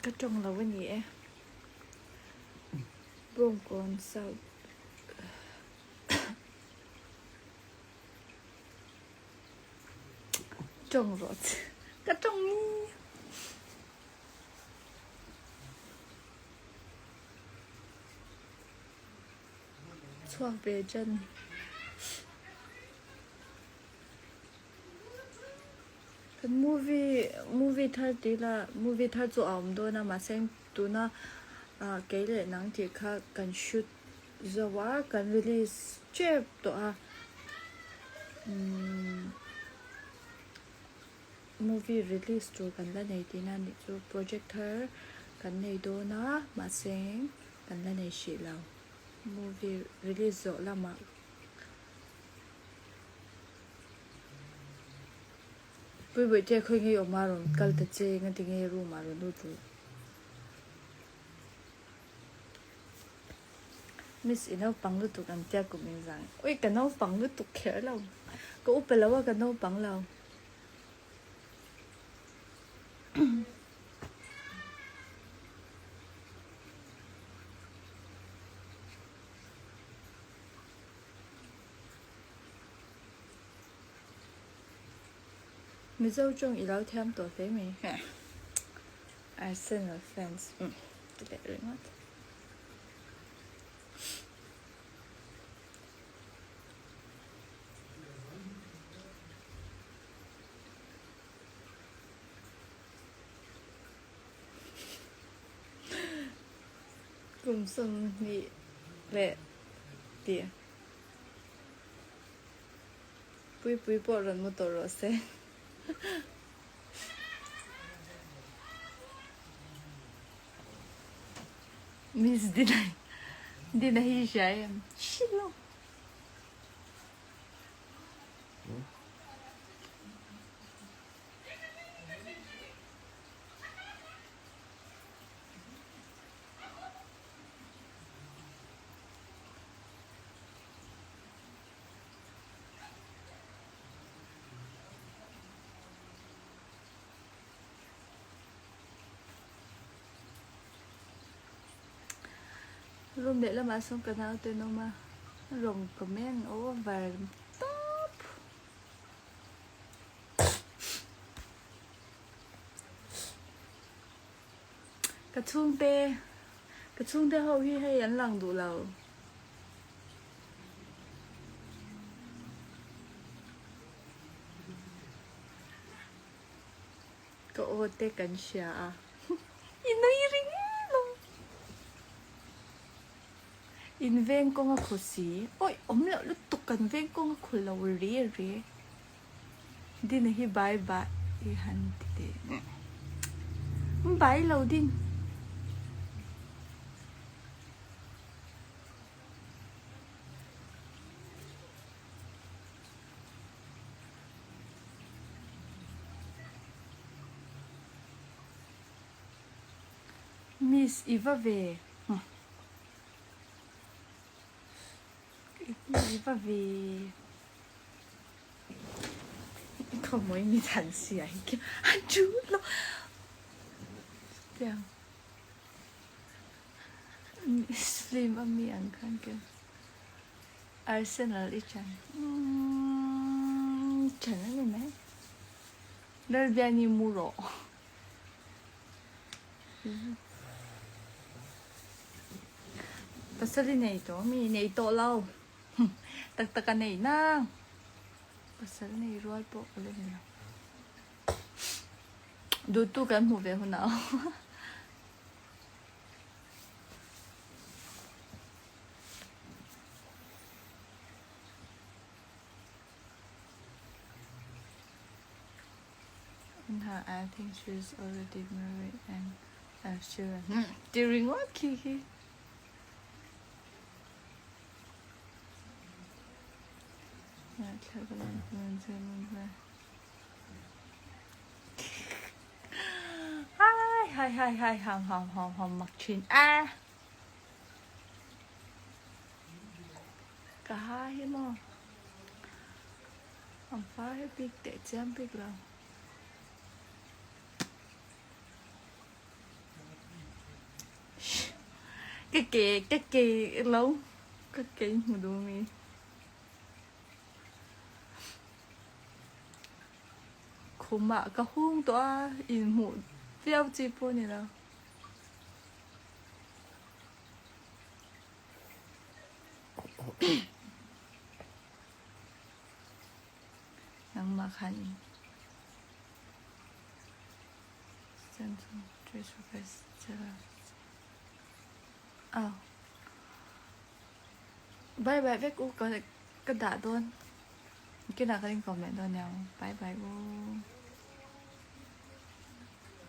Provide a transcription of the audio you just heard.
Ka tawng lo a ni e. Bawngkawn South. Tawng rawh che. Ka tawng ni. Chhuak ve ṭan. Kan movie movie thar tih ila movie thar chu a awm dawn a mahse tuna ah kei leh nang tih kha kan shoot zo a kan release tep tawh a umm movie release tur kan la nei tihna a nih chu project thar kan nei dawn a mahse kan la nei hrih lo movie release zawh lamah. Puibuih te khawi ngei awm a rawn kal ta che nga ti nge room ah rawn lut ru. Miss i naupang lutuk an tia kum engzang ui ka naupang lutuk kher lo ka upa lo a ka naupang lo. Mizo tawng i lo thiam tawh hle mai. Arsenal fans umm ti leh ringawt. Kum 20 leh tih. Puipui pawh rawn mu tawh rawh se. Miss Dina Dina hi hria em? Hrilh lo. Room leh lamah sawn ka naute an awm a, rawn comment over tawp. Ka chhungte ka chhungte ho hi hei an lang duh lo. Ka aw te kan hria a i nui ring lo. In veng kawng a khu si. Awi awm loh lutuk kan veng kawng a khu lo ri ri. Dina hi bai bai i han ti teh. Bai lo din. Miss i va ve. I va ve. Khaw mawi mi than si a hi a chu lo. Tiang. Film a mi ang khan ke Arsenal i chan. Chan a ni mai. Lalbiani mu rawh. Pasal i nei tawh mi? Nei tawh lo. Tak tak a nei nang. Pasal nei rual pawh ka la ni lo. Duhtu kan hmuh ve hunah aw. Nha, I think she's already married and have children. Ti ringawt khi khi. Hai hai hai hai ham ham ham ham mak thin a. Ka ha hi maw. An fa hi bik teh chiam bik lo. ka ke ka ke lo ka ke hmu duh mi. Khumah ka hung tawh a inhmuh viau chi pawh a ni lo. Nangmah khan in Bye bye vek u ka dah dawn kinah kan inkawm leh dawn nia bye bye u.